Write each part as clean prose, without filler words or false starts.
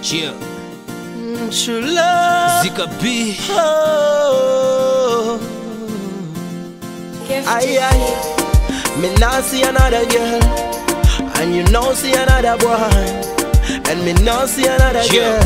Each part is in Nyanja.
Yeah. True love. Zika B. Oh. Aye, aye. Me not see another girl, and you not see another boy, and me not see another girl.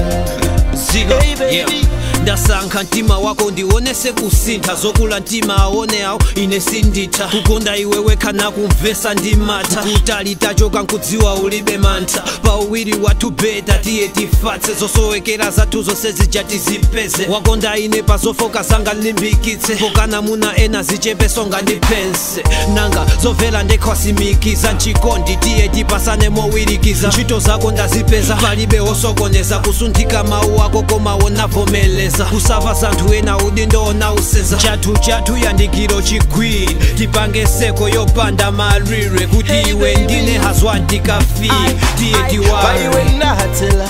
Zika, hey, baby. Yeah. Ndasankha mtima wako ndionese kusintha zokula mtima aone awo ine sinditha kukonda iwe wekha nakumvesa ndimatha kutali tachoka nkudziwa ulibe mantha pauwiri wathu beta tiye tifatse zosowekera zathu zonse zija tizipeze wakonda ine pazofoka zanga limbikitse pokana muna ena zichepeso ngandipense nanga zovela ndekhwasimikiza mchikondi tiye tipasane mowirikiza ntchito zako ndazipeza palibe osokoneza kusunthika mawu ako koma wonavomeleza kusava zanthu ena udindo onauseza chathu chathu yandikiro chigwiri tipange seko yopanda malire kuti Hey, iwe baby. ndine hazwa ndikafi tiye tiwale Paiwe ndatela,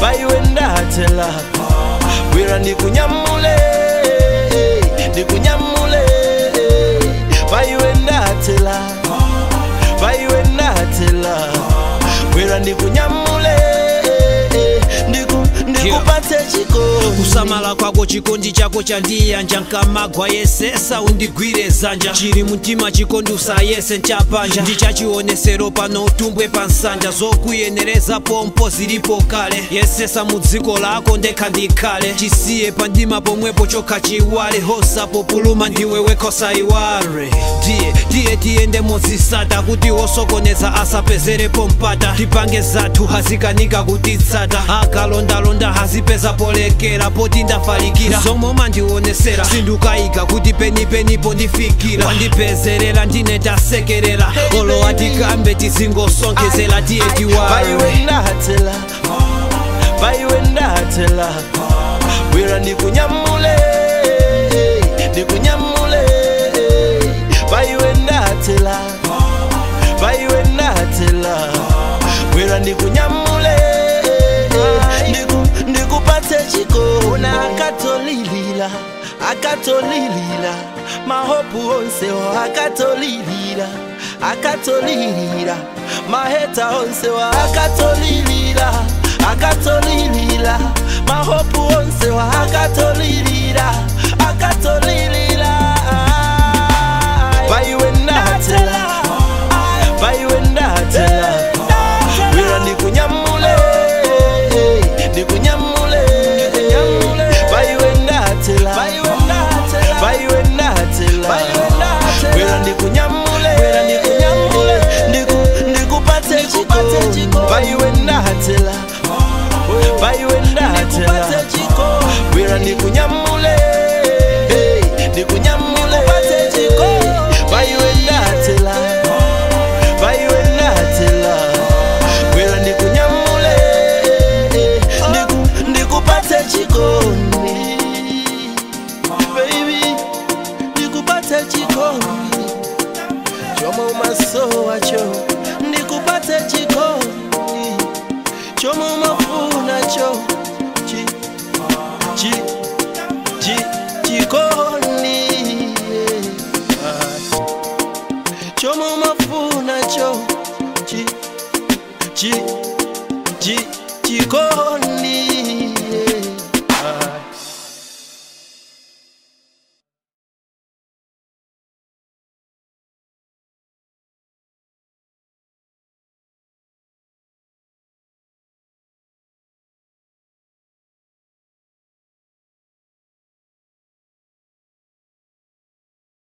paiwe ndatela, bwera ndikunyamule, ndikunyamule. Paiwe ndatela, paiwe ndatela, bwera ndikunyamule, ndikupatse chikondi. Kusamala kwako chikondi chako chandiyanja nkamagwa yesesa undigwire zanja chili mtima chikondi usayese nchapanja ndichachionesero pano utumbwe pansanja zokuyenereza pompo zilipo kale yesesa mudziko lako ndekha ndikhale chisiye pandima pomwepo chokha chiwale hosapo puluma ndiwe wekhosa iwale tiye tiye tiyende mozisata kuti osokoneza asapezerepo mpata tipange zathu hazikanika kutitsata akalondalonda hazipeza polekera poti ndafalikira zomwe mandionesera sindukayika kuti penipenipo ndifikira wandipezerera ndine tasekerera olo atikambe tizingosonkhezera tiye tiwale Paiwe ndatela, paiwe ndatela, bwera ndikunyamule, ndikunyamule. Paiwe ndatela, paiwe ndatela, bwera ndikunyamule, ndikupatse chikondi. Akatolilila, akatolilila, mahopu onsewo akatolilila, akatolilila, maheta onsewo akatolilila, akatolilila, mahopu onsewo akatolilila, akatolilila. Paiwe ndatela, paiwe ndatela, bwera ndikunyamule, ndikunyamule. Paiwe ndatela, paiwe ndatela, bwera ndikunyamule, ndikupatse chikondi. Paiwe ndatela, paiwe ndatela, bwera ndikunyamule, ndikunyamule. Paiwe ndatela, paiwe ndatela, bwera ndikunyamule, ndikupatse chikondi. Baby, ndikupatse chikondi chomwe umasowacho, ndikupatse chikondi chomwe umafunacho, chi chi chi chikondi, yeah. Chomwe umafunacho, chi chi chi chikondi.